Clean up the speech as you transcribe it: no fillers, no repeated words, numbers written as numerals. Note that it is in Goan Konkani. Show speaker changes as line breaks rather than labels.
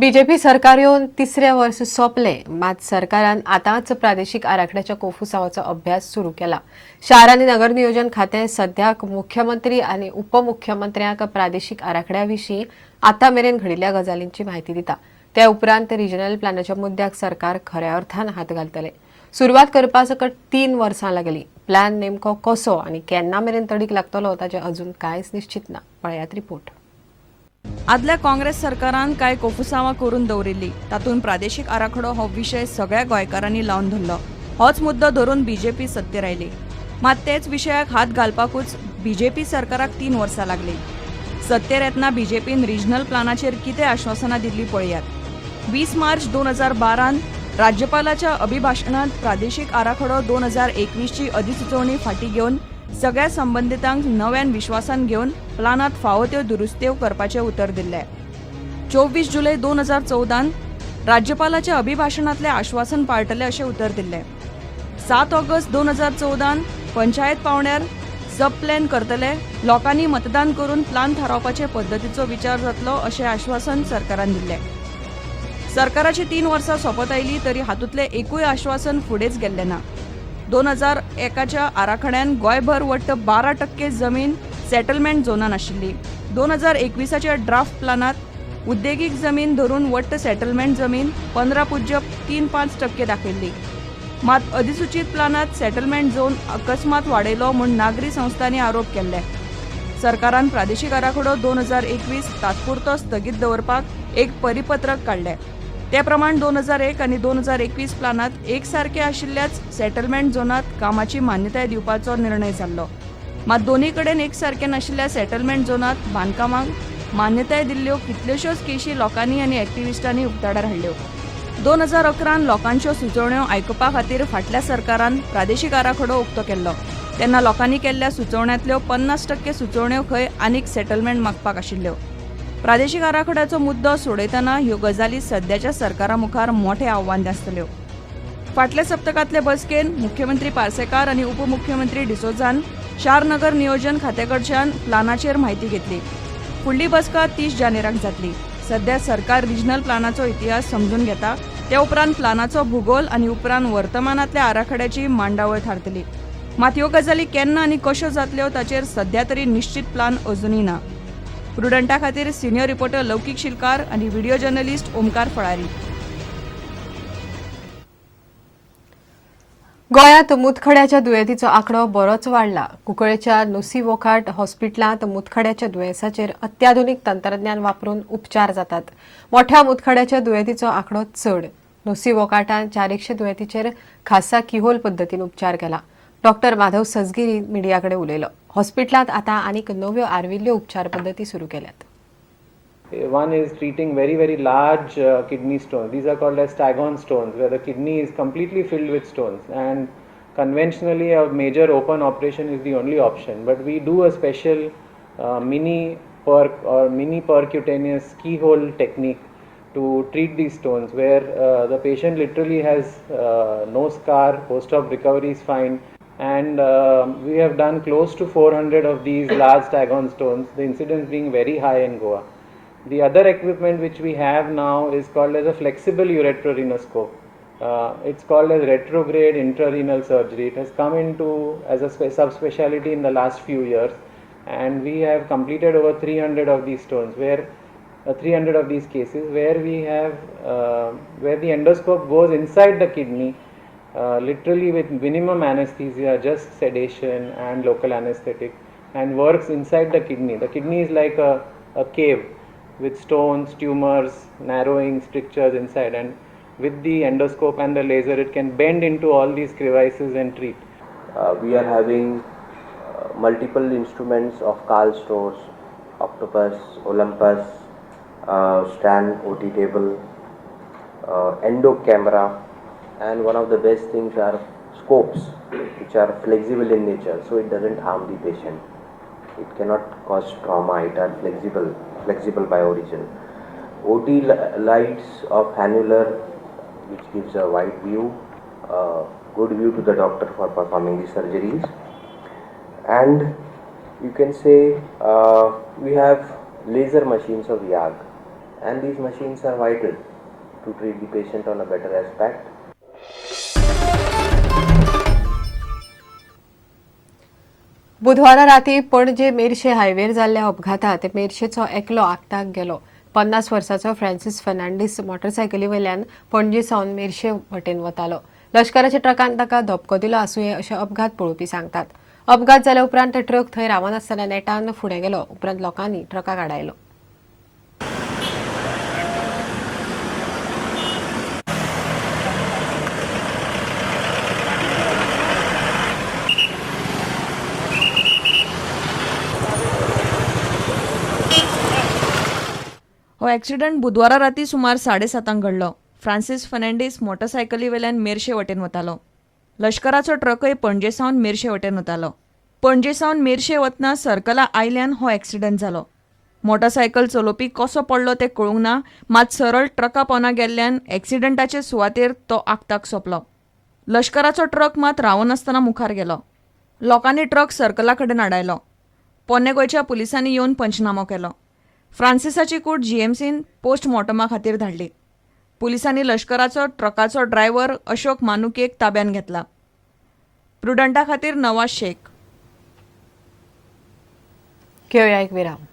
बीजेपी सरकार येवन तिसरें वर्स सोंपलें, मात सरकारान आतांच प्रादेशीक आराखड्याच्या कोफुसावाचो अभ्यास सुरू केला. शार आनी नगर नियोजन खातें सद्याक मुख्यमंत्री आनी उपमुख्यमंत्र्यांक प्रादेशीक आराखड्या विशीं आतां मेरेन घडिल्ल्या गजालींची म्हायती दिता. त्या उपरांत रिजनल प्लॅनाच्या मुद्द्याक सरकार खऱ्या अर्थान हात घालतले. सुरवात करपा सकट 3 वर्सां लागली. प्लॅन नेमको कसो आनी केन्ना मेरेन तडीक लागतलो ताचें अजून कांयच निश्चित ना. पळयात रिपोर्ट.
आदल्या काँग्रेस सरकारान कांय कोफुसांवां करून दवरिल्ली. तातूंत प्रादेशीक आराखडो हो विशय सगळ्या गोंयकारांनी लावन धरलो. होच मुद्दो धरून बीजेपी सत्तेर आयली. मात तेच विशयाक हात घालपाकूच बीजेपी सरकाराक 3 वर्सां लागली. सत्तेर येतना बीजेपीन रिजनल प्लानाचेर कितें आश्वासनां दिल्लीं, पळयात. 20 मार्च 2012न राज्यपालाच्या अभिभाशणांत प्रादेशीक आराखडो 2021ची अधिसुचोवणी फाटीं घेवन सगळ्या संबंदितांक नव्यान विश्वासान घेवन प्लानात फावो त्यो दुरुस्त्यो करपाचें उतर दिल्लें. 24 जुलय 2014न राज्यपालाच्या अभिभाशणांतलें आश्वासन पाळटले अशें उतर दिल्लें. 7 ऑगस्ट 2014न पंचायत पावंड्यार सब प्लॅन करतले, लोकांनी मतदान करून प्लान थारावपाचे पद्दतीचो विचार जातलो अशें आश्वासन सरकारान दिल्लें. सरकाराची 3 वर्सां सोंपत आयली तरी हातूंतलें एकूय आश्वासन फुडेंच गेल्लें ना. 2001च्या आराखड्यान गोंयभर वट्ट 12% जमीन सेटलमेंट झोनान आशिल्ली. 2021च्या ड्राफ्ट प्लानात उद्देगीक जमीन धरून वट्ट सेटलमेंट जमीन 15.35% दाखयल्ली. मात अधिसूचीत प्लानात सेटलमेंट झोन अकस्मात वाडयलो म्हूण नागरी संस्थांनी आरोप केल्ले. सरकारान प्रादेशीक आराखडो 2021 तात्पुरतो स्थगीत दवरपाक एक परिपत्रक काडलें. ते प्रमाण 2001 आनी 2021 प्लानात एकसारके आशिल्ल्याच सेटलमेंट झोनात कामाची मान्यताय दिवपाचो निर्णय जाल्लो. मात दोनूय कडेन एकसारके नाशिल्ल्या सेटलमेंट झोनात बांदकामांक मान्यताय दिल्ल्यो कितल्योश्योच केशी लोकांनी आनी एक्टिविस्टांनी उक्ताडार हाडल्यो. 2011न लोकांच्यो सुचोवण्यो आयकुपा खातीर फाटल्या सरकारान प्रादेशीक आराखडो उक्तो केल्लो. तेन्ना लोकांनी केल्ल्या सुचोवण्यांतल्यो 50% सुचोवण्यो खंय आनीक सेटलमेंट मागपाक आशिल्ल्यो. प्रादेशीक आराखड्याचो मुद्दो सोडयतना ह्यो गजाली सद्याच्या सरकारा मुखार मोठें आव्हान आसतल्यो. फाटल्या सप्तकांतले बसकेन मुख्यमंत्री पार्सेकार आनी उपमुख्यमंत्री डिसोझान शार नगर नियोजन खात्याकडच्यान प्लानाचेर म्हायती घेतली. फुडली बसका 30 जानेराक जातली. सध्या सरकार रिजनल प्लानाचो इतिहास समजून घेता. त्या उपरांत प्लानाचो भुगोल आनी उपरांत वर्तमानांतल्या आराखड्याची मांडावळ थारतली. मात ह्यो गजाली केन्ना आनी कश्यो जातल्यो ताचेर सध्या तरी निश्चित प्लान अजुनूय ना. प्रुडंटा खातीर सिनियर रिपोर्टर लौकीक शिलकार आनी व्हिडिओ जर्नलिस्ट ओमकार फळारी.
गोंयांत मुतखड्याच्या दुयेंतीचो आंकडो बरोच वाडला. कुंकळेच्या नुसी वोखाट हॉस्पिटलांत मुतखड्याच्या दुयेंसाचेर अत्याधुनीक तंत्रज्ञान वापरून उपचार जातात. मोठ्या मुतखड्याच्या दुयेंतीचो आंकडो चड. नुसी वोकाटान 400 दुयेंतीचेर खासा किहोल पद्दतीन उपचार केला. डॉक्टर माधव सजगिरी मिडिया कडेन उलयलो. हॉस्पिटलांत आतां आनीक नव्यो आर्विल्ल्यो उपचार पद्दती सुरू केल्यात.
One is treating very, very large kidney stones. These are called as staghorn stones, where the kidney is completely filled with stones. And conventionally, a major open operation is the only option. But we do a special mini perc or mini percutaneous keyhole technique to treat these stones, where the patient literally has no scar, post op recovery is fine. And we have done close to 400 of these large staghorn stones, the incidence being very high in Goa. The other equipment which we have now is called as a flexible ureterorenoscope. It's called as retrograde intrarenal surgery. It has come into as a subspecialty in the last few years, and we have completed over 300 of these stones, where 300 of these cases where we have where the endoscope goes inside the kidney, literally with minimum anesthesia, just sedation and local anesthetic, and works inside the kidney. The kidney is like a cave with stones, tumors, narrowing, strictures inside, and with the endoscope and the laser, it can bend into all these crevices and treat.
We are having multiple instruments of Karl Storz, Octopus, Olympus, Strand OT table, endo camera, and one of the best things are scopes, which are flexible in nature, so it doesn't harm the patient. It cannot cause trauma. It are flexible by origin. OT lights of annular, which gives a wide view, good view to the doctor for performing the surgeries. And you can say we have laser machines of YAG. And these machines are vital to treat the patient on a better aspect.
बुधवारा राती पणजे मेरशे हायवेर जाल्ल्या अपघातात मेरशेचो एकलो आक्ताक गेलो. 50 वर्साचो फ्रांसीस फर्नांडीस मोटरसायकली वयल्यान पणजे सावन मेरशे वटेन वतालो. लश्कराच्या ट्रकान ताका धपको दिलो आसुये अशें अपघात पळोवपी सांगतात. अपघात जाल्या उपरांत ट्रक थंय रावनासतना नेटान फुडें गेलो. उपरांत लोकांनी ट्रकाक आडायलो.
हो ॲक्सिडंट बुधवारा राती सुमार 7:30 घडलो. फ्रांसीस फर्नांडीस मोटरसायकली वयल्यान मेरशे वटेन वतालो. लश्कराचो ट्रकय पणजे सावन मेरशे वटेन वतालो. पणजे सावन मेरशे वतना सर्कला आयल्यान हो ॲक्सिडंट जालो. मोटरसायकल चलोवपी कसो पडलो तें कळूंक ना, मात सरळ ट्रका पोना गेल्ल्यान ॲक्सिडंटाचे सुवातेर तो आक्ताक सोंपलो. लश्कराचो ट्रक मात रावनासतना मुखार गेलो. लोकांनी ट्रक सर्कला कडेन आडायलो. पोन्ने गोंयच्या पुलिसांनी येवन पंचनामो केलो. फ्रांसिसाची कूड जीएमसीन पोस्टमॉर्टमा खातीर धाडली. पुलिसांनी लश्कराचो ट्रकाचो ड्रायव्हर अशोक मानुकेक ताब्यात घेतला. प्रुडंटा खातीर नवाज शेख.
घेवया एक विराम.